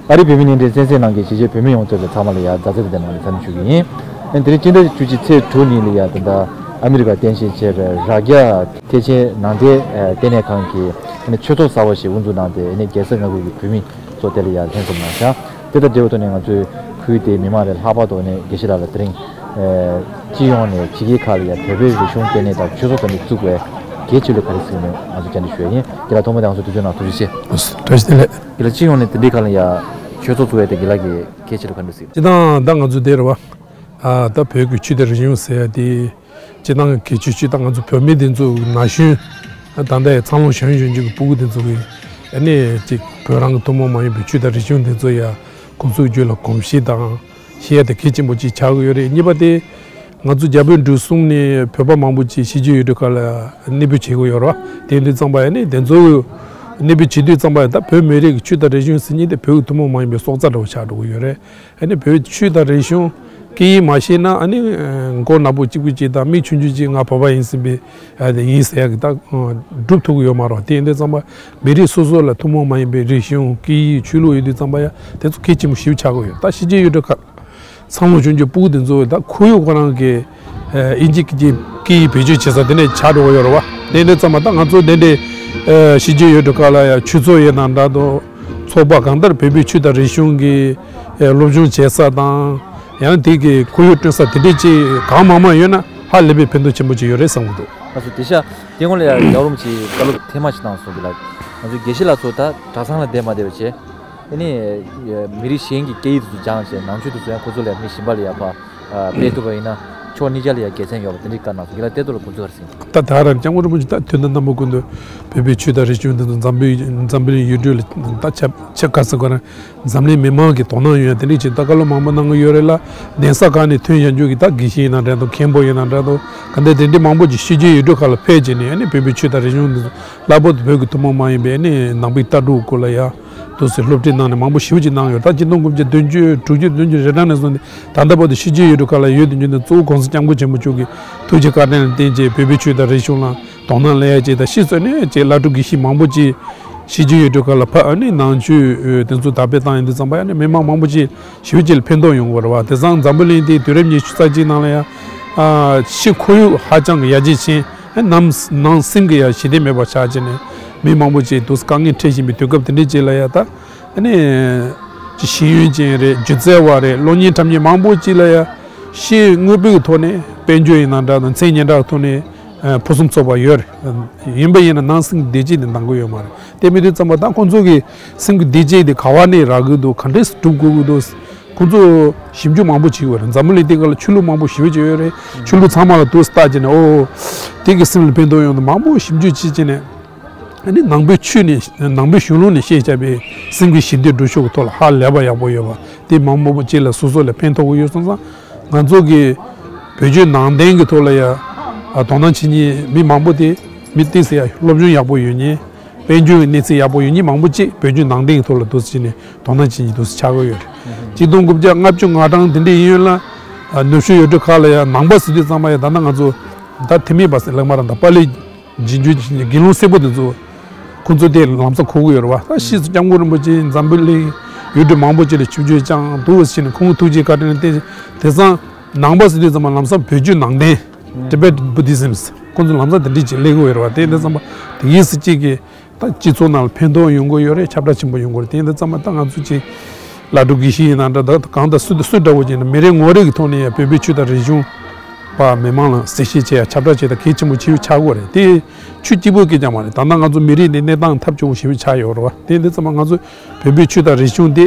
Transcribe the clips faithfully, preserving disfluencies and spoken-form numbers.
ཨ་རིའི་བོད་མི་སྣེ་འདྲེན་གསན་གཟིགས་གནང་མཁན་གཞིས་བྱེས་བོད་མི་ཡོངས་རྫོགས་ལ་ཚང་མ་ལ་ཡ་མཛའ་བརྩེ་དང་ལྡན་པ་ནས་འཚམས་འདྲི་ཞུ་གི་ཡིན། ཨ་ནི་དེ་རིང་སྤྱི་ཟླ་བཅུ་གཅིག་ཚེས་དྲུག་ཉིན་ལ་ཡ་ད་ལྟ་ཨ་མི་རི་ཀར་རྟེན་གཞི་བྱས་པའི་རྭ་རྒྱ་ཐེག་ཆེན་ནང་བསྟན་ཨ་ལྟེ་གནས་ཁང་གིས་ཨ་ནི་ཆོས་ཚོགས་གསར་པ་ཞིག་དབུ་འཛུགས་གནང་སྟེ། ཨ་ནི་རྒྱལ་ས་མངའ་ཁུལ་གྱི་བོད་མི་ཚོ་དེ་ལ་ཡ་ལྷན་འཛོམས་གནང་ཤག་དེ་དང་འབྲེལ་བའི་ཐོག་ནས་ང་ཚོས་ཁུལ་དེའི་མི་མང་ལས་ལྷག་པར་དུ་ཨ་ནི་དགེ་བཤེས་ལགས་ལ་དེ་རིང་ཨ་སྤྱི་ཡོངས་ནས་ཕྱི་རྒྱལ་ཁག་ལ་ཡ་བོད་པའི་རིག་གཞུང་ལྟེ་གནས་དང་ཆོས་ཚོགས་དེ་འདྲ་བཙུགས་པའི་གལ་ཆེ་ལོས་ག་རེ་ཟེར་གྱི་མེད་ང་ཚོས་བཅར་འདྲི་ཞུ་ཡ་ཡིན། རྒན་ལགས་ཐོག་མ་དེ་ང་ཚོ་དུས་ཚོད་གནང་ཐུགས་རྗེ་ཆེ། བཀྲ་ཤིས་བདེ་ལེགས། རྒན་ལགས་སྤྱི་ཡོངས་ནས་དེ་འདྲའི་ཁ་ལ་ཡ་ཆོས་ཚོགས་བཙུགས་ཡ་དེ་རྒན་ལགས་ཀྱིས་གལ་ཆེ་ལོས་ག་འདྲ་ཟེར། སྤྱིར་བཏང་ད་ང་ཚོ་དེ་རེད་བ། ཨ་ད་བོད་ཀྱི་ཆོས་དང་རིག་གཞུང་ཟེར་ཡ་དེ། སྤྱིར་བཏང་གལ་ཆེ་ཤོས་ད་ང་ཚོ་བོད་མི་དེ་ཚོ་ན་གཞོན། ད་ལྟ་ཡ་འཚར་ལོངས་བྱུང་བཞིན་གྱི་སྤུ་གུ་དེ་ཚོ་གི་ཨ་ནི་ཅིག་བོད་རང་གི་ཐུན་མོང་མ་ཡིན་པའི་ཆོས་དང་རིག་གཞུང་དེ་ཚོ་ཡ་ཁོང་ཚོའི་རྒྱུད་ལ་གོམས་གཤིས་དང་ཤེས་ཡ་དེ་གལ་ཆེན་པོ་ཅིག་ཆགས་ཀྱི་ཡོད་རེད། གཉིས་པ་དེ། ང་ཚོ་རྒྱ་བོད་འབྲུག་གསུམ་ནས་བོད་པ་མང་པོ་ཅིག་ཕྱི་རྒྱལ་ཡུལ་གྲུ་ཁག་ལ་གནས་སྤོས་བྱེད་ཀྱི་ཡོད་རེད་བ། དེ་དུས་ཙམ་པ་ཡ་ནི་དེ་ཚོ་གནས་སྤོས་བྱེད་དུས་ཙམ་པ་ཡ་ད་བོད་མི་རིགས་ཀྱི་ཆོས་དང་རིག་གཞུང་ཟེར་མཁན་དེ་བོད་ཀྱི་ཐུན་མོང་མ་ཡིན་པའི་སྲོག་རྩ་འདྲ་བོ་ཆགས་འགྲོ་གི་ཡོད་རེད། ཨ་ནི་བོད་ཆོས་དང་རིག་གཞུང་སྐད་ཡིག་མ་ཤེས་ན་ཨ་ནི་མགོ་ནག་པོ་གཅིག་པུ་གཅིག་དང་མིག་ཆུང་ཆུང་གཅིག་ང་བོད་པ་ཡིན་ཟེར་བའི་ཨ་དེ་ཡིན་ཟེར་ཡག་གི་ད་སྒྲུབ་ཐུབ་ཀྱི་ཡོད་མ་རེད། དེ་ཡིན་དུས་ཙམ་པ་མི་རིགས་སོ་སོ་ལ་ཐུན་མོང་མ་ཡིན་པའི་རིག་གཞུང་སྐད་ཡིག་ཆོས་ལུགས་ཡོད་དུས་ཙམ་པ་ཡ་དེ་ཚོ་གལ་ཆེན་པོ་ཞེ་པོ་ཆགས་ཀྱི་ཡོད། ད་ཕྱི་རྒྱལ་ཡུལ་གྲུ་ཁག་འཚར་ལོངས་བྱུང་རྒྱུ་སྤུ་གུ་དེ་ཚོ་ད་ཁོར་ཡུག་ཁོ་རང་གི་ཨ་དབྱིན་ཇི་སྐད་ཀྱི་སྐད་ཡིག་བེད་སྤྱོད་བྱེད་ས་དེ་འདྲ་ཆགས་འགྲོ་གི་ཡོད་རེད་བ། དེ་འདྲ་ཙམ་པ་ད་ང་ཚོ་དེ་འདྲའི་ཨ་ཕྱི་རྒྱལ་ཡུལ་གྲུ་ཁག་ལ་ཡ་ཆོས་ཚོགས་ཡིན་ན་འདྲ་འདུག་ཚོགས་པ་གང་ལྟར་བོད་པའི་ཆོས་དང་རིག་གཞུང་གི་ཨ་སློབ་སྦྱོང་བྱེད་ས་དང་ཡང་དེ་གི་ཁོར་ཡུག་བསྐྲུན་ས་དེ་འདྲས་ཅིག་གང་མང་མང་ཡོད་ན་ཧ་ལས་པའི་ཕན་ཐོགས་ཆེན་པོ་ཅིག་ཡོད་རེད་བསམ་གྱི་འདུག་ལགས་སོ། དེ་ཤ་དེ་སྔོན་ལ་ཡང་རྒྱལ་བ་རིན་པོ་ཆེས་བཀའ་སློབ་ཐེངས་མ་ཞིག་གནང་སོང་གི་ལ། ང་ཚོའི་དགེ་བཤེས་ལགས་ཚོ་ད་གྲྭ་ཚང་ལ་བསྡད་མ་བསྡད་པ་བྱས། ཨ་ནི་མི་རིགས་གཞན་གྱི་སྐད་ཡིག་དེ་ཚོ་སྦྱངས་བྱས་ནང་ཆོས་དེ་ཚོ་ཡང་ཁོ་ཚོ་ལ་ཡང་མི་གཞན་པ་ལ་ཡང་ཕར་སྤེལ་ཐུབ་པ་ཡིན་ན་ཕྱོགས་གཉིས་ཆ་ལ་ཡང་དགེ་མཚན་ཡོད་པ་དེ་འདྲའི་བཀའ་གནང་སོང་གི་ལ། དེ་ཐོག་ལ་དགོངས་ཚུལ་ག་རེ་ཟེར་གྱི་འདུག་ད་ད་རང་སྐྱབས་མགོན་རིན་པོ་ཆེ་ད་དུས་དང་རྣམ་པ་ཀུན་ཏུ་བོད་པའི་ཆོས་དང་རིག་གཞུང་དེ་ཚོ་འཛམ་བུའི་འཛམ་བུ་གླིང་ཡུལ་གྲུ་ལ་ད་ཁྱབ་ཁྱབ་ཁ་ས་ཁོ་རང་འཛམ་གླིང་མི་མང་གི་དོ་སྣང་ཡོད་ཡ་དེ་འདྲ་ཅིག་ད་བཀའ་སློབ་མང་པོ་གནང་གི་ཡོད་རེད་ལ། གདན་ས་ཁག་ནས་ཐོན་བཞག་རྒྱུ་གི་ད་དགེ་བཤེས་ཡིན་ན་འདྲ་འདུག་མཁན་པོ་ཡིན་ན་འདྲ་འདུག་ག་འདྲ་དེ་འདྲ་མང་པོ་ཅིག་ཕྱི་རྒྱལ་ཡུལ་གྲུ་ཁག་ལ་ཕེབས་བྱས་ནས་ཨ་ནི་བོད་པའི་ཆོས་དང་རིག་གཞུང་འདི་ཚོ་ལྷག་པར་དུ་བོད་ཀྱི་ཐུན་མོང་མ་ཡིན་པའི་ཨ་ནི་ནང་པའི་ལྟ་གྲུབ་སྐོར་ལ་ཡ་འདུག་སེ་སློབ་ཁྲིད་གནང་ནས་མང་པོ་ཞེ་པོ་ཅིག་གནང་ཡོད། ད་ཆིག་སྟོང་དགུ་བརྒྱ་བདུན་ཅུ་དྲུག་ཅུ་བདུན་ཅུ་རེ་གྲངས་ནས་བཟུང་སྟེ་ད་ལྟ་བར་དུ་ཕྱི་རྒྱལ་ཡུལ་གྲུ་ཁག་ལ་ཡོད་དུ་འཇུག་ནས་གཙོ་བོ་༸གོང་ས་༸སྐྱབས་མགོན་ཆེན་པོ་མཆོག་གི་ཐུགས་རྗེ་བཀའ་དྲིན་ལ་བརྟེན་བྱས་བོད་པའི་ཆོས་དང་རིག་གཞུང་ལ་དོ་སྣང་སླེབས་ཡ་བཅས་དང་ཕྱིས་སུ་ནས་བཅས་བླ་སྤྲུལ་དགེ་བཤེས་མང་པོ་ཅིག་ཕྱི་རྒྱལ་ཡུལ་གྲུ་ཁག་ལ་ཕར་ཨ་ནི་ནང་ཆོས་དེ་ཚོ་དར་སྤེལ་བཏང་ཡོང་དུས་ཙམ་པ་ཡ་ནི་མི་མང་མང་པོ་ཅིག་ཞེ་པོ་ཅིག་ལ་ཕན་ཐོགས་ཡོང་གི་ཡོད་རེད་བ། དེང་སང་འཛམ་བུ་གླིང་འདིའི་དུས་རབས་ཉི་ཤུ་རྩ་གཅིག་ནང་ལ་ཡ་ཨ་ཕྱི་ཁོར་ཡུག་ཧ་ཅང་གི་ཡར་རྒྱས་ཕྱིན་ཨ་ནང་ནང་སེམས་ཀྱི་ཡ་ཞི་བདེ་མེད་པ་ཆགས་བྱས་ནས་མི་མང་པོ་ཅིག་འདུག་སེ་དཀའ་ངལ་འཕྲད་བཞིན་པའི་དུས་སྐབས་དེ་འདྲའི་ཅིག་ལ་ཡ་ད་ཨ་ནི་ཅིག་ཤེས་ཡོན་ཅན་རེད། སྒྱུ་རྩལ་བ་རེད། གློག་བརྙན་འཁྲབ་མཁན་མང་པོ་ཅིག་ལ་ཡ་ཕྱིའི་དངོས་པོའི་ཐོག་ནས་དཔལ་འབྱོར་ཡིན་ན་འདྲ་དང་མཚན་སྙན་གྲགས་ཐོག་ནས་ཨ་ཕུན་སུམ་ཚོགས་པ་ཡོད་རེད། ཡིན་པ་ཡིན་ན་ནང་སེམས་ཀྱི་བདེ་སྐྱིད་དེ་འདང་གི་ཡོད་མ་རེད། དེ་མི་དུས་ཙམ་པ་ད་ཁོང་ཚོ་གི་སེམས་ཀྱི་བདེ་སྐྱིད་དེ་ག་བ་ནས་རག་གི་འདུག་ག་འདྲས་སེ་སྒྲུབ་དགོས་ཀྱི་འདུག་ཁོང་ཚོ་ཞིབ་འཇུག་མང་པོ་བྱེད་ཀྱི་ཡོད་རེད། འཛམ་བུ་གླིང་སྟེང་ཁ་ལ་ཆོས་ལུགས་མང་པོ་ཞེ་པོ་ཅིག་ཡོད་རེད། ཆོས་ལུགས་ཚང་མ་ལ་འདུག་སེ་བལྟས་བྱས་ནས་ཨོ་དེ་གི་སེམས་ལ་ཕན་ཐོགས་ཡོང་དུ་མང་པོ་ཞིབ་འཇུག་བྱེད་བྱས་ནས་ཨ་ནི་ནང་པའི་ཆོས་ནས་ནང་པའི་གཞུང་ལུགས་ནས་བཤད་བྱ་བའི་སེམས་ཀྱི་ཞི་བདེ་སྒྲུབ་ཕྱོགས་ཀྱི་ཐོག་ལ་ཧ་ལས་པ་ཡག་པོ་ཡོད་པ་དེ་མང་པོ་ཅིག་ལ་སོ་སོ་ལ་ཕན་ཐོགས་ཀྱི་ཡོད་སོང་ཙང་། ང་ཚོ་གི་བོད་བརྒྱུད་ནང་བསྟན་གྱི་ཐོག་ལ་ཡ་ཨ་དོ་སྣང་བྱེད་མཁན་མི་མང་པོ་དེ་མི་ཏིག་ཙམ་ཡ་སློབ་སྦྱོང་ཡག་པོ་ཡོད་མཁན། དཔལ་འབྱོར་གྱི་གནས་ཚད་ཡག་པོ་ཡོད་མཁན་མང་པོ་ཅིག་བོད་བརྒྱུད་ནང་བསྟན་གྱི་ཐོག་ལ་འདུག་སེ་བྱས་ནས་དོ་སྣང་བྱེད་མཁན་འདུག་སེ་ཆགས་ཀྱི་ཡོད་རེད། ཆིག་སྟོང་དགུ་བརྒྱ་ལྔ་བཅུ་ང་གྲངས་དེ་འདྲ་ཡིན་ཡོད་ལ། ཨ་ནུབ་ཕྱོགས་ཡུལ་གྲུ་ཁག་ལ་ཡ་ནང་པ་ཟེར་དུས་ཙམ་པ་ཡ་ད་ལྟ་ང་ཚོ་ད་ཐེ་མི་པ་ཟེར་ལག་མ་ར་ད་པ་ལི་རྗེས་འཇུག་དགེ་སློང་སེར་པོ་དེ་ཚོ་ཁོང་ཚོ་དེ་ལམ་སང་གོ་གི་ཡོད་རེད་བ། ད་ཕྱིས་སུ་སྐྱབས་མགོན་རིན་པོ་ཆེ་འཛམ་བུ་གླིང་ཡུལ་གྲུ་མང་པོ་ཅིག་ལ་ཆིབས་བསྒྱུར་བསྐྱངས་འདུག་ཟེར་ནས་ཁོང་གི་ཐུགས་རྗེ་བཀའ་དྲིན་ལ་བརྟེན་དེང་སང་ནང་པ་ཟེར་དུས་ཙམ་པ་ལམ་སང་བོད་བརྒྱུད་ནང་བསྟན་Tibet Buddhism ཁོང་ཚོ་ལམ་སང་དེ་འདྲ་ཅིག་སླེབས་ཀྱི་ཡོད་རེད་བ། དེ་འདྲ་ཙམ་པ་དེ་གིས་སུ་གཅིག་གིས་ད་སྤྱི་ཚོགས་ནང་ལ་ཕན་ཐོགས་ཡོང་གི་ཡོད་རེད། ཁྱབ་བསྒྲགས་ཆེན་པོ་ཡོང་གི་རེད། དེ་འདྲ་ཙམ་པ་ད་ང་ཚོ་ཅིག་བླ་སྤྲུལ་དགེ་བཤེས་ཡིན་ན་འདྲ་ད་གང་ལྟར་སུ་དང་སུ་འདྲ་བོ་ཅིག་ཡིན་ན་མི་རེ་ངོ་རེ་གི་ཐོག་ནས་ཡང་བོད་པའི་ཆོས་དང་རིག་གཞུང་པ་མི་མང་ལ་གསལ་བཤད་བྱེད་ཡ་ཁྱབ་བསྒྲགས་བྱེད་ཡ་གལ་ཆེན་པོ་ཆེ་ཆགས་ཀྱི་ཡོད་རེད། དེ་ཆོས་སྐྱིད་པོ་སྐད་ཀྱང་མ་རེད། ད་ལྟ་ང་ཚོ་མི་རིགས་འདི་གནས་སྟངས་ཐབས་སྐྱོ་བོ་ཞེ་པོ་ཆགས་ཡོད་རེད་བ། དེ་འདི་ཙམ་པ་ང་ཚོ་བོད་པའི་ཆོས་དང་རིག་གཞུང་འདི་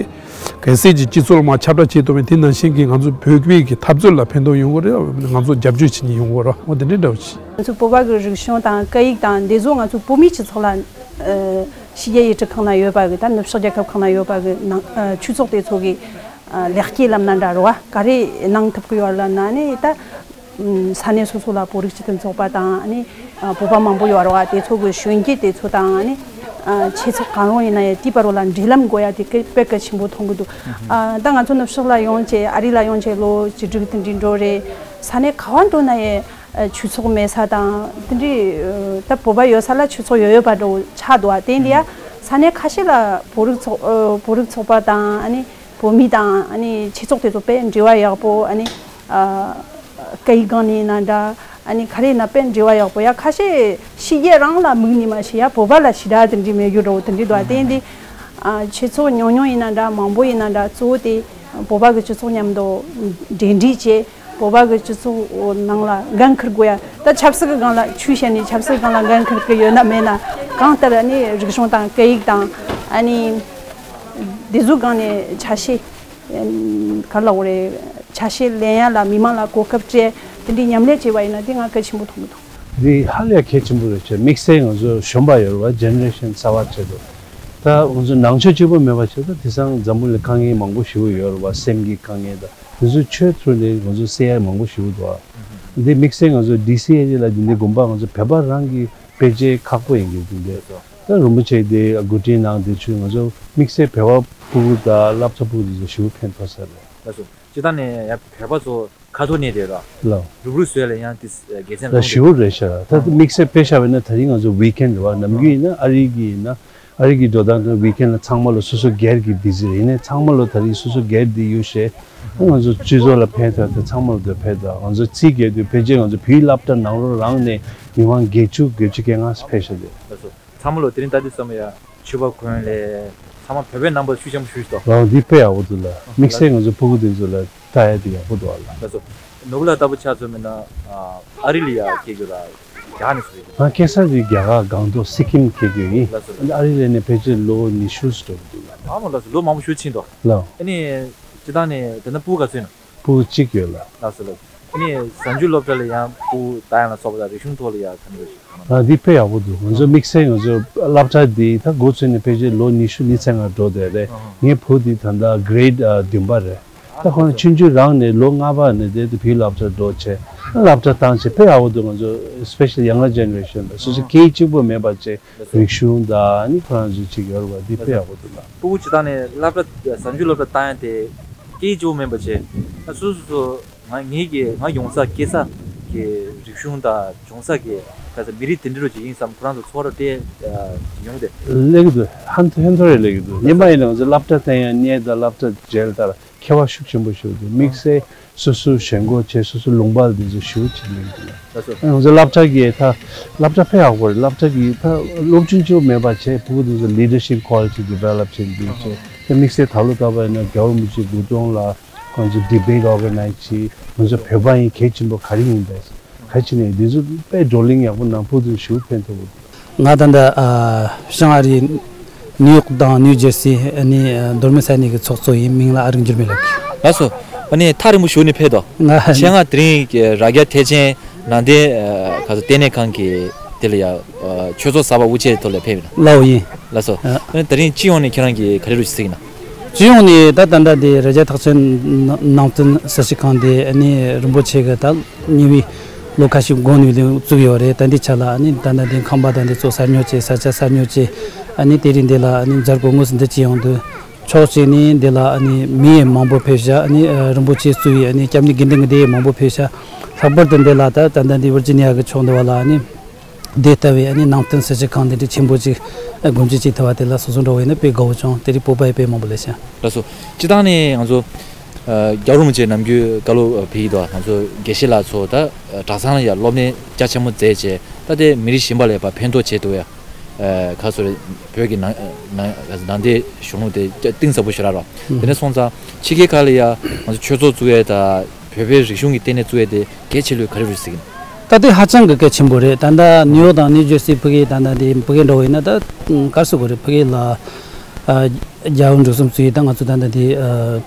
གལ་སྲིད་ཀྱི་སྤྱི་ཚོགས་ལ་མར་ཁྱབ་བསྒྲགས་བྱེད་ཐུབ་པ་ཡིན་དེ་ནང་བཞིན་གྱི་ང་ཚོ་བོད་པའི་གི་འཐབ་རྩོད་ལ་ཕན་ཐོགས་ཡོང་གི་རེད། ང་ཚོ་རྒྱབ་སྐྱོར་བྱེད་མཁན་ཡོང་གི་རེད་བ། འོ་དེ་འདྲའི་འདྲ་བོ་ཞིག་ང་ཚོ་བོད་པ་གི་རིག་གཞུང་དང་སྐད་ཡིག་དང་འདི་ཚོ་ང་ཚོ་བོད་མིའི་སྤྱི་ཚོགས་ལ་ཨ་ཕྱི་རྒྱལ་ཡུལ་གྲུ་ཁག་ན་ཡོད་པ་གི་ད་ནུབ་ཕྱོགས་རྒྱལ་ཁབ་ཁག་ན་ཡོད་པ་གི་ནང་ཨ་ཆོས་ཚོགས་དེ་ཚོ་གི་ཨ་ལེགས་སྐྱེས་ལབ་ན་འདྲ་རེད་བ། ག་རེ་གནང་ཐུབ་ཀྱི་ཡོད་ལབ་ན་ནི་ད་ཨ་ས་གནས་སོ་སོ་ལ་བོད་རིགས་སྤྱི་མཐུན་ཚོགས་པ་དང་ཨ་ནི་ཨ་བོད་པ་མང་པོ་ཡོད་རེད་བ། དེ་ཚོ་གི་གཞོན་སྐྱེས་དེ་ཚོ་དང་ཨ་ནི་ཨ་ཆོས་ཚོགས་གང་རུང་ཡིན་ན་ཡང་དེའི་བར་ལ་འབྲེལ་ལམ་དགོས་ཡ་དེ་དཔེ་དཔེ་གལ་ཆེན་པོ་མཐོང་གི་འདུག་ཨ་ད་ང་ཚོ་ནུབ་ཕྱོགས་ལ་ཡོང་བྱས་ཨ་རི་ལ་ཡོང་བྱས་ལོ་བཅུ་དྲུག་དེ་འདྲའི་འགྲོ་རེད། ས་གནས་ག་བ་འགྲོ་ན་ཡང་ཨ་ཆོས་ཚོགས་མེད་ས་དང་དེ་འདྲའི་ཨ་ད་བོད་པ་ཡོད་ས་ལ་ཆོས་ཚོགས་ཡོད་ཡོད་པ་འདྲ་བོ་ཆགས་འདུག་ཨ་དེ་འདི་ཡ་ས་ ས་གནས་ཁ་ཤས་ལ་བོད་རིགས་ཚོགས་ཨ་བོད་རིགས་ཚོགས་པ་དང་ཨ་ནི་བོད་མི་དང་ཨ་ནི་ཆོས་ཚོགས་དེ་ཚོ་དཔེ་འབྲེལ་བ་ཡག་པོ། ཨ་ནི་ཨ་སྐད་ཡིག་སྒང་ནས་ཡིན་ན་འདྲ། ཨ་ནི་ག་རེ་ཡིན་ན་དཔེ་འབྲེལ་བ་ཡག་པོ། ཡ་ཁ་ཤས་ཕྱི་རྒྱལ་རང་ལ་དམིགས་ནས་མ་ཤེས་ཡ། བོད་པ་ལ་ཞེ་དྲག་དེ་འདྲ་མེད་རྒྱུ་འདྲ་བོ་དེ་འདྲ་འདུག་དེ་འདི་ཨ་ཆོས་ཚོགས་ཉུང་ཉུང་ཡིན་ན་འདྲ་མང་པོ་ཡིན་ན་འདྲ་གཙོ་བོ་དེ་བོད་པ་གི་སྤྱི་ཚོགས་མཉམ་དུ་འབྲེལ་འདྲིས་བྱས། བོད་པ་གི་སྤྱི་ཚོགས་ནང་ལ་འགན་འཁུར་དགོས་ཡ། ད་ཆབ་སྲིད་གི་སྒང་ལ་ཆོས་བཤད་ནས་ཆབ་སྲིད་གི་སྒང་ལ་འགན་འཁུར་གི་ཡོད་ན་མེད་ན། གང་ལྟར་ནི་རིག་གཞུང་དང་སྐད་ཡིག་དང་ཨ་ནི་འདི་ཚོའི་སྒང་ནས་ཆ་ཤས་ག་རེ་ལབ་དགོས་རེད། ཆ་ཤས་ལེན་ཡ་ལ་མི་མང་ལ་གོ་སྐབས་སྤྲད། དེ་འདྲའི་མཉམ་ལས་བྱས་པ་ཡིན་ན་དེ་ང་གལ་ཆེན་པོ་མཐོང་གི་འདུག་འདི་ཧ་ལས་གལ་ཆེན་པོ་རེད་ཅེས། དམིགས་བསལ་ང་ཚོ་གཞོན་པ་ཡོད་རེད་བ། ཇེ་ནེ་རེ་ཤན་གསར་བ་བྱེད་དུ། ད་ང་ཚོ་ནང་ཆོས་གཅིག་པོ་མེད་པ་བྱས་ད་དེང་སང་འཛམ་བུ་གླིང་དཀའ་ངལ་མང་པོ་ཞེ་པོ་ཡོད་རེད་བ། སེམས་ཀྱི་དཀའ་ངལ་དང་དེ་ཚོ་ཆོས་ཐོག་ནས་ང་ཚོ་སེལ་ཡ་མང་པོ་ཞེ་པོ་འདུག་ཨ། འདི་དམིགས་བསལ་ང་ཚོ་ཌི་སི་ཨེ་ལ་འདི་འདི་དགོན་པ་ང་ཚོ་བོད་པ་རང་གི་དཔེ་ཆ་ཁག་པོ་ཡིན་གྱི་འདུག་འདི་ད་རིན་པོ་ཆེ་དེ་འགོ་ཁྲིད་གནང་དེ་ཚོས་ང་ཚོ་དམིགས་བསལ་བོད་པ་ཕྲུ་གུ་དང་སློབ་གྲྭ་ཕྲུ་གུ་དེ་ཚོ་ཞེ་པོ་ཕན་ཐོགས་ས་རེད། ལགས་སོ། སྤྱིར་བཏང་ནས་ཡང་བོད་པ་ཚོ་ཁ་ཐོར་ནས་རེད་ར། ལགས། རུབ་རུབ་བཟོས་ལ་ཡང་དེ་དགེ་མཚན་ལ་ལ་ཞེ་པོ་རེད་ཤག་ད་དམིགས་བསལ་དཔེ་བཞག་པ་ཡིན་ན་ད་རིང་ང་ཚོ་ཝིག་ཨེན་རེད་བ། ནམ་རྒྱུན་ཡིན་ན་ཨ་རི་གི་ཡིན་ན་ཨ་རི་གི་འགྲོ་སྟངས་དང་ཝིག་ཨེན་ལ་ཚང་མ་ལ་སོ་སོ་སྒེར་གྱི་བི་ཟི་རེད། ཡིན་ནའི་ཚང་མ་ལ་ད་རིང་སོ་སོ་སྒེར་དེ་ཡོད་ཤེས། ང་ཚོ་སྤྱི་ཚོགས་ལ་ཕན་ཐོགས་དེ་ཚང་མ་ལ་དེ་ཕན་ཐོགས། ང་ཚོ་རྩིས་རྒྱག་དུས་ཕལ་ཆེར་ང་ཚོ་བོད་སློབ་གྲྭ་ནང་ལོགས་རང་ནས་མི་མང་བརྒྱད་ཅུ་བརྒྱད་ཅུ་གྱ་ལྔ་ཕེབས་ཤག་དེ། ལགས་སོ། ཚང་མ་ལོ་དེ་རིང་ད་དུས་བསམ་ཡ་ཆོས་པ་གོན་ལས་ཚང་མ་བོད་པའི་རྣམ་པ་ཤུགས་ཆེན་པོ་ཞུ་ཞིག་ཏོ། ལགས་འདི་དཔེ་ཡག་པོ་འདུག་ལ། དམིགས་བསལ་ང་ཚོ་ཕྲུ་གུ་དེ་ཚོ་ལ་ལྟ་ཡ་དེ་ཡག་པོ་འདུག་ལ། ལགས་སོ། ནོར་བུ་ལགས་ལྟ་བུ་ཆ་ཚང་མིན་ན་ཨ་རི་ལ་ཡ་སྐྱེས་རྒྱུ་ལ་རྒྱ་ནས་སུ་རེད། ང་སྐྱེས་ས་དེ་རྒྱ་གར་སྒང་ཏོག་སི་ཀིམ་སྐྱེས་རྒྱུ་ཡིན། ལགས་སོ་ལགས། ཨ་རི་ལ་ནས་ཕལ་ཆེར་ལོ་ཉི་ཤུ་ཙམ་འགྲོ་གི་འདུག་ལ། ཨ་མ་ལགས་སོ། ལོ་མང་པོ་ཞིག་ཕྱིན་ཏོ། ལགས། ཨ་ནི་སྤྱིར་བཏང་ནས་དེ་ན་ཕྲུ་གུ་ག་ཚོད་ཡིན་ནམ། ཕྲུ་གུ་གཅིག་ཡོད་ལ། ལགས་སོ་ལགས། ཨ་ནི་གཟའ་མཇུག་སློབ་གྲྭ་ལ་ཡང་ཕྲུ་གུ་ལྟ་ཡང་ལ་སོགས་པ་དང་རིག་གཞུང་ཐོག་ལ་ཡང་ག་འདྲ་ཞིག་གནང་། ཨ་འདི་དཔེ་ཡག་པོ་འདུག་ང་ཚོ་དམིགས་བསལ་ང་ཚོ་སློབ་གྲྭ་འདི་ད་འགོ་ཚུགས་ནས་ཕལ་ཆེར་ལོ་ཉི་ཤུ་ཉི་ཤུ་རྩ་ལྔ་འགྲོ་བསྡད་རེད། ངའི་བུ་འདི་ད་ལྟ་གྷི་རེ་ཌི་ཨ་བདུན་པ་རེད། ད་ཁོ་རང་ཆུང་ཆུང་རང་ནས་ལོ་ལྔ་པ་ནས་དེ་དུ་བོད་སློབ་གྲྭ་འགྲོ་བྱས་སློབ་གྲྭ་བཏང་བྱས་དཔེ་ཡག་པོ་འདུག་ང་ཚོ་སི་པེ་ཤལ་ཡང་ག་ཇེ་ནེ་རེ་ཤན་ལ་སོ་སོ་སྐད་ཡིག་གཅིག་པོ་མེད་པ་བྱས། རིག་གཞུང་དང་ནི་ཁོ་རང་ཚོའི་ཅིག་ཡོད་རེད་བ། འདི་དཔེ་ཡག་པོ་འདུག་ལ། ཕྲུ་གུ་སྤྱིར་བཏང་ནས་སློབ་གྲྭ་གཟའ་མཇུག་སློབ་གྲྭ་བཏང་ཡ་དེ་སྐད་ཡིག་གཅིག་པོ་མིན་པ་བྱས་ན་སོ་སོ་སོ་ང་ངེད་ཀྱི་ང་ཡོང་ས་སྐྱེས་ས་གི་རིག་གཞུང་དང་བྱུང་ས་གི་ག་ས་མི་རིགས་དེ་འདྲ་རུ་ཅིག་ཡིན་བསམ་ཁོ་རང་ཚོ་ཚོར་བ་སྤྲད་ཡོང་དེ། ལེགས་འདུག་ཧན་ཐོ་ཧན་ཐོ་རེ་ལེགས་འདུག་ཉི་མ་ཡིན་ན་ང་ཚོ་སློབ་གྲྭ་བཏང་ཡ་གནས་དང་སློབ་གྲྭ་མཇལ་ལྟར། ཁྱད་པར་ཤུགས་ཆེན་པོ་ཞིག་འདུག་དམིགས་བསལ་སོ་སོའི་ཞེན་ཁོག་བྱས་སོ་སོའི་ལུང་པ་འདི་ཚོ་ཞེ་པོ་ཅིག་ལེན་གྱི་ཡོད། ལགས་སོ། ང་ཚོ་སློབ་གྲྭ་གི་ད་སློབ་གྲྭ་དཔེ་ཡག་པོ་རེད། སློབ་གྲྭ་གི་ད་སློབ་སྦྱོང་ཅིག་མེད་པ་བྱས་ཕྲུ་གུ་འདི་ཚོ་ལི་ཌར་ཤིབ་ཀོ་ལི་ཊི་ཌི་ཝེ་ལོབ་བྱེད་འདི་བྱས་དེ་དམིགས་བསལ་ད་ལོ་ལྟ་བ་ཡིན་ན་རྒྱལ་བ་རིན་པོ་ཆེའི་སྐུ་གདུང་ལ་ང་ཚོ་ཌི་བེ་ཊི་ཨོར་ག་ནའི་ཛི་བྱས། ང་ཚོ་བོད་པ་ཡིན་གལ་ཆེན་པོ་ག་རེ་ཡིན་པས། ག་ཅི་ནས་འདི་ཚོ་དཔེ་བགྲོ་གླེང་ཡག་པོ་གནང་ཕྲུ་གུ་ཞེ་པོ་ཕན་ཐོགས་པོ་འདུག་ང་ད་ལྟ་ཨ་བྱང་ཨ་རིའི་ནིའུ་ཡོག་དང་ནིའུ་ཇར་སི་ཨ་ནི་ཨ་མདོ་སྨད་ས་གནས་ཀྱི་ཚོགས་གཙོ་ཡིན། མིང་ལ་ཨ་རིག་འགྱུར་མེད་ལགས། ལགས་སོ། ཨ་ནི་ཐག་རིང་པོ་ཞུ་ནས་ཕེབས་དོ། ང་ཆེད་མངགས་དེ་རིང་གི་རྭ་རྒྱ་ཐེག་ཆེན་ནང་བསྟན་ཨ་ག་ཚོད་ལྟེ་གནས་ཁང་གི་དེ་ལ་ཡ་ཨ་ཆོས་ཚོགས་གསར་པ་དབུ་འབྱེད་ཐོག་ལ་ཕེབས་ཡིན་ན། ལའོ་ཡིན། ལགས་སོ། ཨ་ཨ་ནི་དེ་རིང་སྤྱི་ཡོངས་ནས་ཁྱེད་རང་གིས་ག་རེ་རུ་ཞིག་གཟིགས་ཡིན་ན། སྤྱི་ཡོངས་ནས་ད་ད་ལྟ་དེ་རྭ་རྒྱ་ཐེག་ཆེན་ནང་བསྟན་གསར་བརྗེ་ཁང་དེ་ཨ་ནི་རིན་པོ་ཆེ་གི་ད་ཉེ་བའི་ལོ་ཁ་ཤས་གོང་ནས་ལས་བཙུགས་ཡོད་རེད། ད་འདི་ཆ་ལ་ཨ་ནི་ད་ལྟ་འདི་ཁང་པ་དང་འདི་ཚོ་གསར་ཉོ་བྱས་ས་ཆ་གསར་ཉོ་བྱས་ཨ་ནི་དེ་རིང་འདི་ལ་ཨ་ནི་མཛད་སྒོ་དངོས་སུ་འདི་བྱས་ཡོང་དུས་ཕྱོགས་གཅིག་ནས་འདི་ལ་ཨ་ནི་མི་ཡང་མང་པོ་ཕེབས་ཤག་ཨ་ནི་རིན་པོ་ཆེ་གཙོས་པའི་ཨ་ནི་སྐྱབས་གནས་དགེ་འདུན་གྱི་སྡེ་ཡང་མང་པོ་ཕེབས་ཤག་ལྷག་པར་དུ་འདི་ལ་ད་ད་ལྟ་འདི་ཝར་ཇི་ནི་ཡ་གི་ཕྱོགས་འདི་བ་ལ་ཨ་ནི། དེ་ལྟ་བུའི་ཨ་ནི་ནང་བསྟན་གསར་བརྗེ་ཁང་དེ་འདྲའི་ཆེན་པོ་ཅིག་ཨ་སྒོ་འབྱེད་བྱས་ཐུབ་པ་དེ་ལ་སོ་སོ་འགྲོ་བས་ན་དཔེ་དགའ་བོ་བྱུང་། དེ་རིང་བོད་པ་ཡི་དཔེ་མང་པོ་ལས་ཤིང་། ལགས་སོ། སྤྱི་བཏང་ནས་ང་ཚོ་ཨ་རྒྱལ་བ་རིན་པོ་ཆེ་ནམ་རྒྱུན་བཀའ་སློབ་ཕེབས་ཡི་དོ། ང་ཚོ་དགེ་བཤེས་ལགས་ཚོ་ད་གྲྭ་ཚང་ལ་ཡང་སློབ་གཉེར་རྒྱ་ཆེན་པོ་མཛད་བྱས་ད་དེ་མི་རིགས་གཞན་པ་ལ་ཡང་ཕན་ཐོགས་བྱེད་ཐུབ་ཡ་ཨ་ག་ཚོད་རེད། བོད་ཀྱི་ནང་ནང་ནང་བསྟན་གཞུང་ལུགས་དེ་གཏིང་ཟབ་པོ་ཞེ་དྲག་རོ། དེ་ནས་སོང་ཙང་ཕྱི་རྒྱལ་ཁག་ལ་ཡང་ང་ཚོ་ཆོས་ཚོགས་བཙུགས་ཡས་དང་བོད་པའི་རིག་གཞུང་གི་ལྟེ་གནས་བཙུགས་ཡས་དེ་གལ་ཆེ་ལོས་ག་རེ་རེད་ཟེར་གྱི་ན། ད་དེ་ཧ་ཅང་གི་གལ་ཆེན་པོ་རེད། ད་ལྟ་ནིའུ་ཡོག་དང་ནིའུ་ཇར་སི་ཕ་གི་ད་ལྟ་དེ་ཕ་གི་འདྲ་བོ་ཡིན་ན་ད་ག་རེ་ཟེར་དགོས་རེད། ཕ་གི་ལ་ཨ་རྒྱལ་བ་འབྲུག་གསུམ་བཙུགས་ཡས་ད་ང་ཚོ་ད་ལྟ་དེ་ཨ་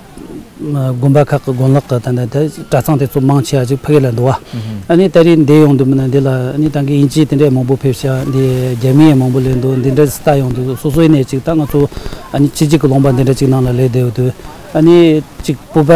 དགོན་པ་ཁག་གི་དགོན་ལག་གི་ད་ལྟ་དེ་གྲྭ་ཚང་དེ་ཚོ་མང་ཆེ་བ་ཅིག་ཕ་གི་ལ་འདུག་བ། ཨ་ནི་ད་རེས་འདིར་ཡོང་དུས་མིན་ན་འདི་ལ་ཨ་ནི་ད་གིན་དབྱིན་ཇི་དེ་འདྲས་མང་པོ་ཕེབས་ཤག་འདི་རྒྱ་མི་ཡང་མང་པོ་སླེབས་འདུག་འདི་འདྲས་སུ་ལྟ་ཡོང་དུས་སོ་སོའི་ནས་ཅིག་ད་ང་ཚོ་ཨ་ནི་ཕྱི་རྒྱལ་གྱི་ལུང་པ་འདི་འདྲ་ཅིག་ནང་ལ་སླེབས་བསྡད་ཡོད་དུས་ཨ་ནི་ཅིག་བོད་པ་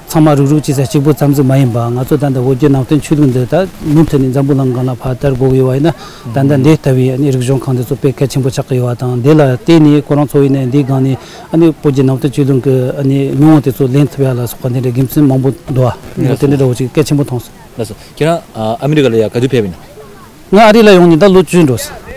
ཚང་མ་རུག་རུག་བྱེད་ས་གཅིག་པུ་ཙམ་ཟིག་མ་ཡིན་པ། ང་ཚོ་ད་ལྟ་བོད་བརྒྱུད་ནང་བསྟན་ཆོས་ལུགས་འདི་ད་མུ་མཐུད་ནས་འཛམ་བུ་གླིང་སྒང་ལ་ཕར་དར་དགོས་ཀྱི་ཡོད་པ་ཡིན་ན་ད་ལྟ་འདི་ལྟ་བུའི་ཨ་ནི་རིག་གཞུང་ཁང་འདི་ཚོ་དཔེ་གལ་ཆེན་པོ་ཆགས་ཀྱི་ཡོད་པ་དང་། འདི་ལ་བརྟེན་ནས་ཁོ་རང་ཚོ་ཡིན་ནའི་འདིའི་སྒང་ནས་ཨ་ནི་བོད་བརྒྱུད་ནང་བསྟན་ཆོས་ལུགས་ཀྱི་ཨ་ནི་མྱོང་བ་དེ་ཚོ་ལེན་ཐུབ་ཡ་ལ་སོགས་པ་འདི་འདྲའི་དགེ་མཚན་མང་པོ་འདུག་བ། ངས་དེ་འདྲ་འདྲ་བོ་ཅིག་གལ་ཆེན་པོ་མཐོང་སོང་། ལགས་སོ། ཁྱེད་རང་ཨ་ཨ་མི་རི་ཀ་ལ་ཡ་ག་དུས་ཕེབས་ཡིན་ན། ང་ཨ་རི་ལ་ཡོང་ནས་ད་ལོ་བཅུ་འགྲོ་སོང་།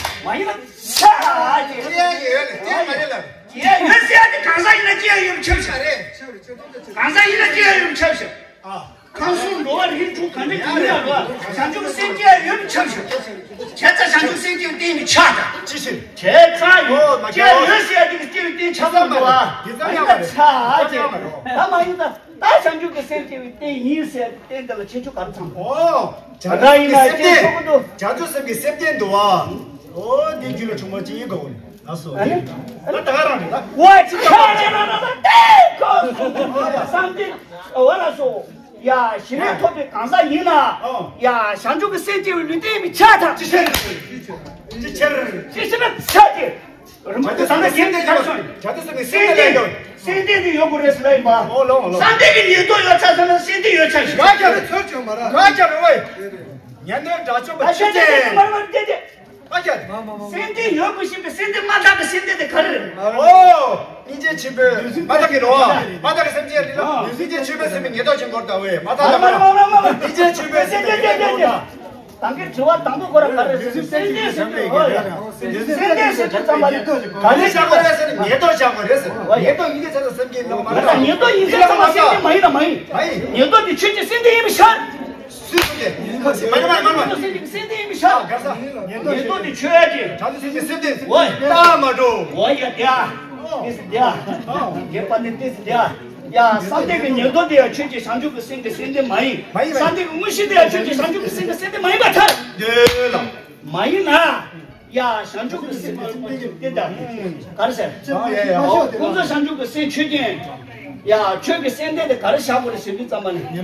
མ་ཡིན་ན་ཆ་ཅེས། ཅི་ཡང་ཡོད་ལ་ཅི་ཡང་མ་རེད་ལ། ཅི་ཡང་ཡོད་ཟེར་ཡ་དེ་གང་ཟག་ཡིན་ན་ཅི་ཡང་ཡོད་ཆབ་ཤ་རེད། གང་ཟག་ཡིན་ན་ཅི་ཡང་ཡོད་ཆབ་ཤ། ཨ། ཁམས་གསུམ་འགྲོ་བ་རིགས་དྲུག་གང་འདྲ་གང་འདྲ་ལ་བྱང་ཆུབ་ཀྱི་སེམས་ཅི་ཡང་ཡོད་ཆབ་ཤ། བྱས་ཙང་བྱང་ཆུབ་སེམས་ཅན་གྱི་རྟེན་གྱི་ཆ་དང་། ཅི་ཞིག་བྱས་ཙང་ཡོད་ཅི་ཡང་ཡོད་ཟེར་ཡ་དེ་གི་རྟེན་གྱི་རྟེན་ཆ་ཙམ་འདུག་བ། དེ་ཙམ་ཡང་མ་རེད། ཆ་ཅེས། ད་མ་ཡིན་ད། ད་བྱང་ཆུབ་ཀྱི་སེམས་སྐྱེ་བའི་རྟེན་ཡིན་ཟེར་ཏེ་འདི་ལ་ཁྱད་ཆོས་ག་རེ་ཚང་། ཨོ། བྱང་ཆུབ་ཀྱི་སེམས་རྟེན། བྱང་ཆུབ་སེམས་ཀྱི་སེམས་རྟེན་འདུག་བ། ཨོ་འདི་རྒྱུད་ལ་ཆུང་མ་ཅི་ཡིན་གོ་ལ་སོ། ཨ་ནི། ད་ད་ག་རང་རེད་ད། ཝ་ཅི་ཁ་རེ་ར་ར་ར་ཏེ་ཁོ་སུ་བསམ་སྟེ་ཝ་ལ་སོ། ཡ་ཞི་བའི་ཐོབ་པའི་གང་ཟག་ཡིན་ན། ཨོ། ཡ་བྱང་ཆུབ་ཀྱི་སེམས་སྐྱེ་བའི་ལུས་རྟེན་མི་ཆགས་དང་། ཅི་ཕྱིར། ཅི་ཕྱིར། ཅི་ཕྱིར་ན་ཆགས་ཀྱི། རིན་པོ་ཆེ་བྱང་ཆུབ་སེམས་རྟེན་ཆགས་སོང་། བྱང་ཆུབ་སེམས་ཀྱི་སེམས་རྟེན་ལས་དང་། སེམས་རྟེན་དེ་ཡོད་དགོས་རེད་ཟེར་ལ་ཡིན་པ། ཨོ་ལོ་ཨོ་ལོ། བསམ་གཏན་གྱི་ཉེར་བསྡོགས་ཡོད་ཚར་ཟེར་ན་སེམས་རྟེན་ཡོད་ཚར་ཞིག་ག་རེ་ཚོད་བྱུང་མ་ར། ག་རེ་ཝེ། ཉན་ནས་དགྲ་བཅོམ་པ་ཨ་ཆོས་ཅན། ཤེས་ཤེས་མ་ར་མ་ར་ཏེ་ཏེ། མ་ཁྱད། སེམས་ལྡན་ཡོད་པར་ཤེས་པའི་སེམས་ལྡན་མ་དག་གི་སེམས་ལྡན་དེ་ག་རེ་རེད། ཨོ། སྙིང་རྗེ་ཆེན་པོས་མ་དག་གི་རོ། མ་དག་གི་སེམས་ཅན་རེད་ལ། སྙིང་རྗེ་ཆེན་པོས་སེམས་པའི་ཉེར་བསྡོགས་ཅན་སྐོར་ལྟ་བས་མ་དག་ལ་མ་རེད། སྙིང་རྗེ་ཆེན་པོས་སེམས་པའི་ཉེར་བསྡོགས་ཅན། ད་གིན་དྲི་བ་དང་པོ་ཁོ་ར་ག་རེ་ཟེར། སེམས་ལྡན་ཟེར་དུས། ཨོ་ཡ། སེམས་ལྡན་ཟེར་དུས་ཙམ་པ་ལ་ག་རེ་བཞག་པ་རེད་ཟེར་ན་ཉེར་བསྡོགས་བཞག་པ་རེད་ཟེར། ཨོ་ཡ། ཉེར་བསྡོགས་ཡིན་ཚད་ཙམ་སེམས་ཅན་མེད་པ་མ་རེད། ཉེར་བསྡོགས་ཡིན་ཚད་ཙམ་པ་སེམས་ཅན་མ་ཡིན་ན་མ་ཡིན། མ་ཡིན། ཉེར་བསྡོགས་དེ་ཆོས་ཅན་སེམས་ལྡན་ཡིན་པའི་ཕྱིར། སུས་གསུངས་ཏེ། མ་ཡིན་མ་ཡིན་མ་ཡིན་མ་ཡིན། སེམས་ཅན་སེམས་ལྡན་ཡིན་པའི་ཕྱིར། ག་ས། ཉེར་བསྡོགས་དེ་ཆོས་ཅན། བྱང་ཆུབ་སེམས་ཀྱི་སེམས་ལྡན། ཨོ་ཡ། རྟགས་མ་གྲུབ། ཨོ་ཡ་དེ་ཨ། དེ་ཟེར་དེ་ཨ། རྒྱས་པ་ནི་དེ་ཟེར་དེ་ཨ། ཡ། བསམ་གཏན་གྱི་ཉེར་བསྡོགས་དེ་ཡང་ཆོས་ཅན་བྱང་ཆུབ་ཀྱི་སེམས་ཀྱི་སེམས་ལྡན་མ་ཡིན། མ་ཡིན། བསམ་གཏན་གྱི་དངོས་གཞི་དེ་ཡང་ཆོས་ཅན་བྱང་ཆུབ་ཀྱི་སེམས་ཀྱི་སེམས་ལྡན་མ་ཡིན་པར་ཐལ། འདོད་ལ། མ་ཡིན་ན། ཡ། བྱང་ཆུབ་ཀྱི་སེམས་ཀྱི་སེམས་ལྡན་དེ་ལྟ། ག་རེ་ཟེར། ཨོ་ཡ་ཡ། ཨོ། ཁོང་ཚོ་བྱང་ཆུབ་ཀྱི་སེམས་ཆོས་ཅན། ཡ། ཆོས་ཀྱི་སེམས་ལྡན་དེ་ག་རེ་བཞག་དགོས་རེད་ཟེར་དུས་ཙམ་པ་ནི། ཡ།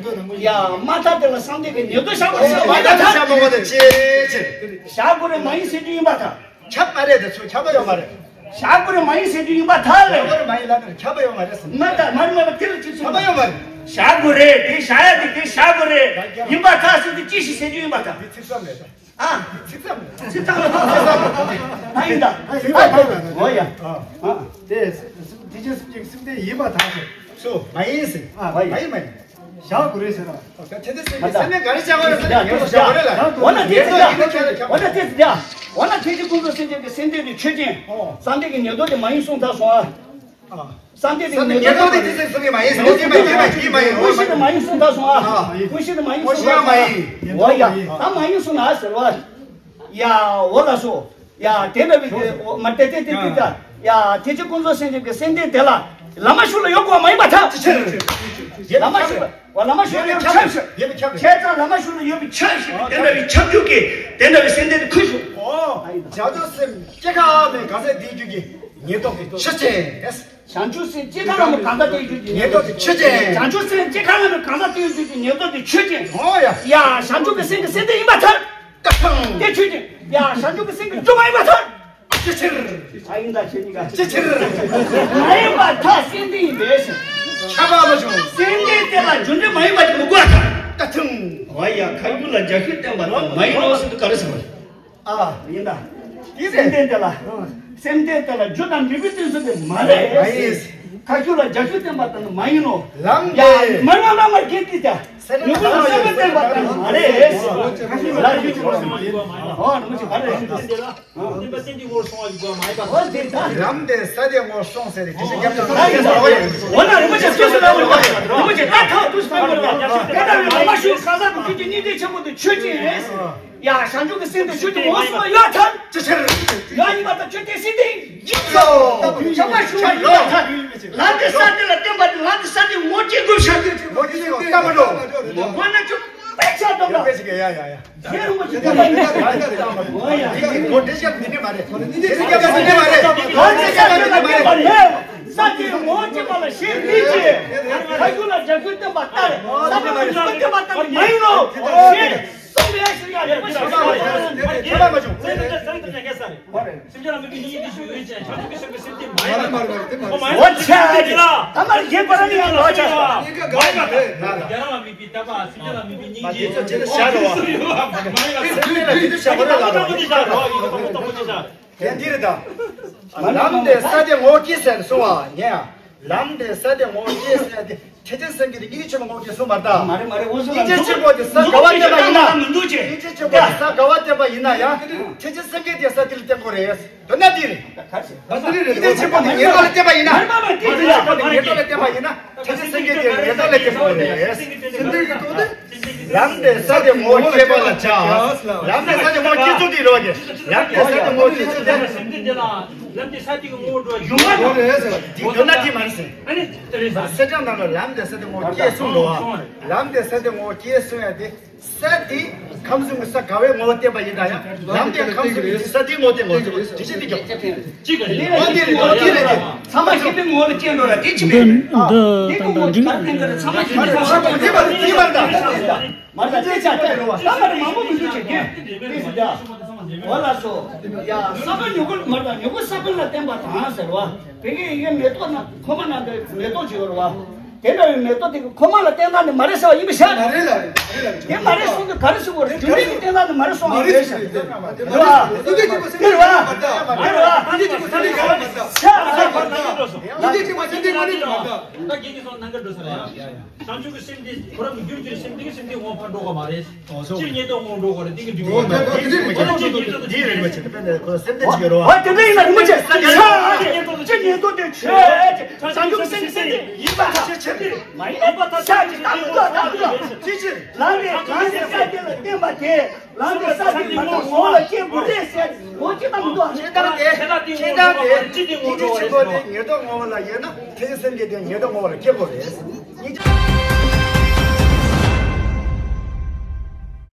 མ་ཐག་དེ་ལ་བསམ་གཏན་གྱི་ཉེར་བསྡོགས་བཞག་དགོས་རེད་ཟེར་བ་མ་ཐག་བཞག་དགོས་རེད་ཅེས་ཕྱིར། བཞག་དགོས་རེད་མ་ཡིན་ཟེར་རྒྱུ་ཡིན་པར་ཐལ། ཁྱབ་མ་རེད་དེ་ཚོ་ཁྱབ་པ་ཡོད་མ་རེད། བཞག་དགོས་རེད་མ་ཡིན་ཟེར་རྒྱུ་ཡིན་པར་ཐལ་ལེ། བཞག་དགོས་རེད་མ་ཡིན་ལབ་ན་ཁྱབ་པ་ཡོད་མ་རེད་ཟེར། མ་ད་མ་རེད་མ་རེད་དེ་ལ་ཅི་ཁྱབ་པ་ཡོད་མ་རེད། བཞག་དགོས་རེད་དེ་བཞག་ཡ་དེ་དེ་བཞག་དགོས་རེད་ཡིན་པར་ཐལ་ཟེར་དུས་ཅི་ཞིག་ཟེར་རྒྱུ་ཡིན་པར་ཐལ། འདི་ཚིག་ཙམ་རེད། ཨ། འདི་ཚིག་ཙམ་རེད། ཚིག་ཙམ་རེད། ཨ་ཡིན་ད། ཨོ་ཡ། ཨ། དེ་ཐེག་ཆེན་སེམས་ཅན་སེམས་ལྡན་ཡིན་པར་ཐལ་ཟེར། སུ་མ་ཡིན་ཟེར། ཨ། མ་ཡིན་མ་ཡིན། བཞག་དགོས་རེད་ཟེར་ར། ཨོ་ད་ཐེག་ཆེན་སེམས་ཅན་སེམས་ལྡན་ག་རེ་བཞག་དགོས་རེད་ཟེར་ན་ཉེར་བསྡོགས་བཞག་དགོས་རེད་ལ། འོ་ན་དེ་ཚིག་ད། འོ་ན་དེ་ཚིག་ད། འོ་ན་ཐེག་ཆེན་ཀུན་རྫོབ་སེམས་ཅན་གྱི་སེམས་ལྡན་དེ་ཆོས་ཅན། ཨོ། བསམ་གཏན་གྱི་ཉེར་བསྡོགས་དེ་མ་ཡིན་གསུངས་ཚར་སོང་ཨ། ཨ། བསམ་གཏན་གྱི་ཉེར་བསྡོགས་དེ་ཚིག་གསུམ་གྱི་མ་ཡིན་ཟེར་ན་ཅི་མ་ཡིན་མ་ཡིན་མ་ཡིན། དངོས་གཞི་དེ་མ་ཡིན་གསུངས་ཚར་སོང་ཨ། ཨ། དངོས་གཞི་དེ་མ་ཡིན་གསུངས་ཚར་སོང་ཨ། འོ་ཡ། ད་མ་ཡིན་གསུངས་ན་ཟེར་བ། ཡ། འོ་ལགས་སོ། ཡ། དེ་འདྲ་བའི་གི་འོ་མ་དེ་དེ་དེ་དེ་ད། ཡ། ཐེག་ཆེན་ཀུན་རྫོབ་སེམས་ཅན་གྱི་སེམས་ལྡན་དེ་ལ་བླ་མ་ཞུགས་ལ་ཡོད་དགོས་པ་མ་ཡིན་པར་ཐལ། ཅི་ཕྱིར། བླ་མ་ཞུགས་ལ། བླ་མ་ཞུགས་ལ་ཡོད་པའི་ཁྱབ་ཤིག་ཡོད་པའི་ཁྱབ་ཤིག་བྱས་ཙང་བླ་མ་ཞུགས་ལ་ཡོད་པའི་ཁྱབ་ཤིག་དེ་འདྲ་བའི་ཁྱབ་འཇུག་གི་དེ་འདྲ་བའི་སེམས་ལྡན་དེ་ཁུ་ཤོག་ཨོ། བྱང་ཆུབ་སེམས་སྐྱེ་འགག་མེད་གང་ཟག་དེའི་རྒྱུད་ཀྱི་ཉེར་བསྡོགས་ཀྱི་ཆོས་ཅན། བྱང་ཆུབ་སེམས་སྐྱེ་འགག་མེད་གང་ཟག་དེའི་རྒྱུད་ཀྱི་ཉེར་བསྡོགས་ཀྱི་ཆོས་ཅན། བྱང་ཆུབ་སེམས་སྐྱེ་འགག་མེད་གང་ཟག་དེའི་རྒྱུད་ཀྱི་ཉེར་བསྡོགས་ཀྱི་ཆོས་ཅན། ཨོ་ཡ། ཡ། བྱང་ཆུབ་ཀྱི་སེམས་ཀྱི་སེམས་ལྡན་ཡིན་པར་ཐལ། ཏག་ཏག་དེ་ཆོས་ཅན། ཡ། བྱང་ཆུབ་ཀྱི་སེམས་ཀྱི་རྒྱུ་མ་ཡིན་པར་ཐལ། ཅི་ཕྱིར། ཨ་ཡིན་ད་ཁྱེད་གཉིས་ཀ་ཅི་ཕྱིར། མ་ཡིན་པར་ཐལ་སེམས་ལྡན་ཡིན་པས་ཟེར། ཁྱབ་པ་མ་བྱུང་། སེམས་ལྡན་དེ་ལ་རྒྱུ་འབྲས་མ་ཡིན་པ་ཅིག་མི་དགོས་ད། ཏག་ཏག་འོ་ཡ། ཁ་རྒྱུ་ལ་རྒྱ་ཤུག་བསྟན་པ་དང་མ་ཡིན་ནོ་ཟེར་དུས་ག་རེ་ཟེར་བ། ཨ། ཡིན་ད། ཡིན་ཟེར། སེམས་ལྡན་དེ་ལ། སེམས་ལྡན་དེ་ལ་རྒྱུ་དང་འབྲས་བུའི་རྟེན་གསུམ་དེ་མ་རེད། མ་ཡིན། ཁ་རྒྱུ་ལ་རྒྱ་ཤུག་བསྟན་པ་དང་མ་ཡིན་ནོ། ལམ་ཡ། དེ། མ་ལམ་ལམ་མ་སྐྱེ་དུས་ད། སེམས་ལྡན་རྒྱུ་དང་འབྲས་བུའི་རྟེན་པ་དང་མ་རེད། ལམ་དེ་ས་དེ་ངོར་སོང་ཟེར་ཏེ་དྲི་ཞིབ་རྒྱབ་ན་ལམ་དེ་ས་དེ་ངོར་སོང་ཟེར་ཏེ། འོ་ན་རིན་པོ་ཆེ་སོ་སོ་ལ་འོ་རིན་པོ་ཆེ་ད་ཐག་ཏུ་སོང་བ་རེད། ད་ལྟ་བའི་ལམ་མ་ཞུགས་གང་ཟག་གི་ཆོས་ཀྱི་སྙིང་རྗེ་ཆེན་པོ་དེ་ཆོས་ཅན། ཡ། བྱང་ཆུབ་ཀྱི་སེམས་དེ་ཆོས་ཀྱི་ངོ་སོང་བ་ཡོད་ཐལ། ཅི་ཕྱིར། ཡོད་ཡིན་པ་དང་ཆོས་ཅན་སེམས་ལྡན་ཡིན་ཡོད། བྱང་མ་ཞུགས་པ་ཡོད་ཐལ། ལམ་དེ་ས་དེ་ལ་བརྟེན་པ་དེ་ལམ་དེ་ས་དེ་ངོ་སྐྱེ་དགོས་ཤག་ངོ་སྐྱེ་དགོས་ལྟ་མ་འགྲོ། མ་དགོས་ན་ཆུ་དཔེ་ཆ་སྟོན་པ། ཡ་ཡ་ཡ། རྒྱལ་བ་ཇི་ལྟ་བ་ཡིན་པ། འོ་ཡ། འདི་གི་གོ་འདྲི་བཤད་འདི་འདྲ་མ་རེད། འདི་འདྲ་བཤད་འདི་འདྲ་མ་རེད། གོ་འདྲི་བཤད་འདི་འདྲ་མ་རེད། ས་དེའི་ངོ་བོ་སྐྱེ་བ་ལ་ཞེན་མི་བྱེད། ཁ་རྒྱུ་ལ་རྒྱ་ཁྱོན་བསྟན་པ་ལྟར། ས་དེ་ལ་རྒྱ་ཁྱོན་བསྟན་པ་ལྟར་མ་ཡིན་ནོ། ཞེས་གསུངས་པའི་ཕྱིར་ཡ། ཁྱོད་མ་བྱུང་། ས་དེ་ལ་རྒྱ་ཁྱོན་བསྟན་པ་ལྟར་མ་ཡིན་ནོ། སེམས་ཅན་ལ་དམིགས་པའི་སྙིང་རྗེ་ཞིག་ཡོད་ཅེས་བྱང་ཆུབ་ཀྱི་སེམས་ཀྱི་སེམས་བསྟན་མ་ཡིན་པ། འོ་ཆ་ཅིག་ལ། ད་མར་རྒྱས་པ་ར་ནི་ཡང་ལོ་ཆ། རྒྱལ་བ་མིག་པའི་བསྟན་པ་སེམས་ཅན་ལ་དམིགས་པའི་སྙིང་རྗེ། མ་དེ་ཚོ་ཅི་ལ་བྱ་རོ་བ། སེམས་ཅན་ལ་དེ་ཚོ་བྱ་རོ་ལ་རོ། དེ་འདི་རེད་ད། ལམ་དེ་ས་དེ་ངོ་སྐྱེ་ཟེར་གསུང་བ་ཉན་ཡ། ལམ་དེ་ས་དེ་ངོ་སྐྱེ་ཟེར་དེ། ཐེག་ཆེན་སེམས་བསྐྱེད་དེ་སྙིང་རྗེ་ཆེན་པོ་ངོ་སྐྱེ་གསུངས་པར་ད། མ་རེད་མ་རེད། འོ་སོང་ལ་སྙིང་རྗེ་ཆེན་པོ་དེ་ས་ག་བ་བསྟན་པ་ཡིན་ན། མི་འདུག་ཅེས། སྙིང་རྗེ་ཆེན་པོ་དེ་ས་ག་བ་བསྟན་པ་ཡིན་ན་ཡང་། ཐེག་ཆེན་སེམས་བསྐྱེད་དེ་ས་དེ་ལ་བསྟན་དགོས་རེད། དོན་དག་འདི་རེད། སྙིང་རྗེ་ཆེན་པོ་དེ་ཉེར་བསྡོགས་ལ་བསྟན་པ་ཡིན་ན། སྙིང་རྗེ་ཆེན་པོ་དེ་ཉེར་བསྡོགས་ལ་བསྟན་པ་ཡིན་ན། ཐེག་ཆེན་སེམས་བསྐྱེད་དེ་ཉེར་བསྡོགས་ལ་བསྟན་དགོས་རེད། སེམས་བསྐྱེད་དེ་ཉེར་བསྡོགས་ལ་བསྟན་དགོས་རེད། ལམ་དེ་ས་དེ་ངོ་སྐྱེ་བ་ལ་བྱ། ལམ་དེ་ས་དེ་ངོ་སྐྱེ་ཚུལ་དེ་རོ་གི། ལམ་དེ་ས་དེ་ངོ་སྐྱེ་ཚུལ་དེ། སེམས་བསྐྱེད་དེ་ལ། ལམ་དེ་ས་དེ་ངོ་འགྲོ་ཡུམ་མ་འགྲོ་རེད་ཟེར། དེ་དོན་དག་དེ་མ་རེད་ཟེར། ཨ་ནི་དེ་རེད་ཟེར། སེམས་ཅན་རྣམས་ལ་ལམ་དེ་ས་དེ་ངོ་སྐྱེ་གསུངས་འགྲོ་བ། ལམ་དེ་ས་དེ་ངོ་སྐྱེ་གསུངས་ཡ་དེ། ས་དེ་ཁམས་གསུམ་གྱི་ས་ག་བའི་ངོ་བོ་བསྟན་པ་ཡིན་ད་ཡང་། ལམ་དེ་ཁམས་གསུམ་གྱི་ས་དེའི་ངོ་བོ་བསྟན་དགོས་ཟེར་བ་དེ་བཤད་དེ་ཀྱང་། གཅིག་ག་ལེ་ལ་ཅིག་ངོ་བོ་དེ་ལ་ཅིག་ཚང་མ་ཤེས་པའི་ངོ་བོ་ལ་སྐྱེ་འགྲོ་ལ་དེ་ཅི་མེད། འདི་འདི་དེ་ཀུན་ངོ་བོ་ཅི་ལ་བསྟན་ག་རེ་ཚང་མ་ཤེས་པའི་ངོ་བོ་ལ་སྐྱེ་འགྲོ་ལ་དེ་མ་ད། མར་ལ་ལྟས་ཆ་ལྟས་རོ་བ་ས་མར་མང་པོ་མི་འདུག་ཅེས་རྒན། ཏེ་སི་ད། འོ་ལགས་སོ། ཡ་ས་པཎ་ཉོ་གུ་མར་ལ་ཉོ་གུ་ས་པཎ་ལ་བསྟན་པ་དང་ཟེར་བ། བོད་སྐད་ཡི་གེ་མེ་ཏོག་ན་ཁོ་མ་ན་དེ་མེ་ཏོག་ཅིག་ཡོད་རེད་བ། དེ་འདྲ་བའི་མེ་ཏོག་དེ་གི་ཁོ་མ་ལ་བསྟན་སྟངས་ནི་མ་རེད་ཟེར་བ་ཡིན་པའི་ཤ་རེད། མ་རེད་ལ་རེད། མ་རེད་ལ་རེད། དེ་མ་རེད་གསུང་དུས་ག་རེ་གསུང་དགོས་རེད། རྒྱུ་འབྲས་ཀྱི་བསྟན་སྟངས་ནི་མ་རེད་གསུང་དགོས་རེད་ཤ། རེད་བ། རེད་བ། རེད་བ། རེད་བ། ཤ་རེད། ད་དགེ་རྒན་ཚོ་ནང་ག་འགྲོ་ས་རེད། བྱང་ཆུབ་ཀྱི་སེམས་དེ་ཁོ་རང་གི་རྒྱུད་ཀྱི་སེམས་དེ་གི་སེམས་དེ་ངོ་ཕར་འགྲོ་གི་མ་རེད། སྤྱིར་ཉེ་དོ་ངོ་འགྲོ་གི་རེད། དེ་གི་འགྲིག་གི་རེད། འོ་དེ་འདྲ་ཡིན་ན་རིན་པོ་ཆེ། སྤྱིར་ཉེ་དོ་དེ་ཆོས་ཅིག་ཡིན་པ་ཐག་ཆོད་ཆེ་ཆེ། མ་ཡིན་པ་ཐག་ཆོད་ཆེ་ཆེ། ལམ་ནས་ལམ་ནས་ས་དེ་ལ་བརྟེན་པ་དེ། ལམ་དུ་ས་དེ་མ་གཏོགས་ངོ་བོ་ལ་སྐྱེ་དགོས་རེད་ཟེར། ངོ་སྐྱེ་སྟངས་མི་འདུག་ཆེ་ལྟར་དེ། ཆེ་ལྟར་དེ། ཡིད་ཆེས་ཆེན་པོ་དེ་ཉེ་དོ་ངོ་བོ་ལ་ཡོད་ན། དེའི་སེམས་ཀྱི་དེ་ཉེ་དོ་ངོ་བོ་ལ་སྐྱེ་དགོས་རེད།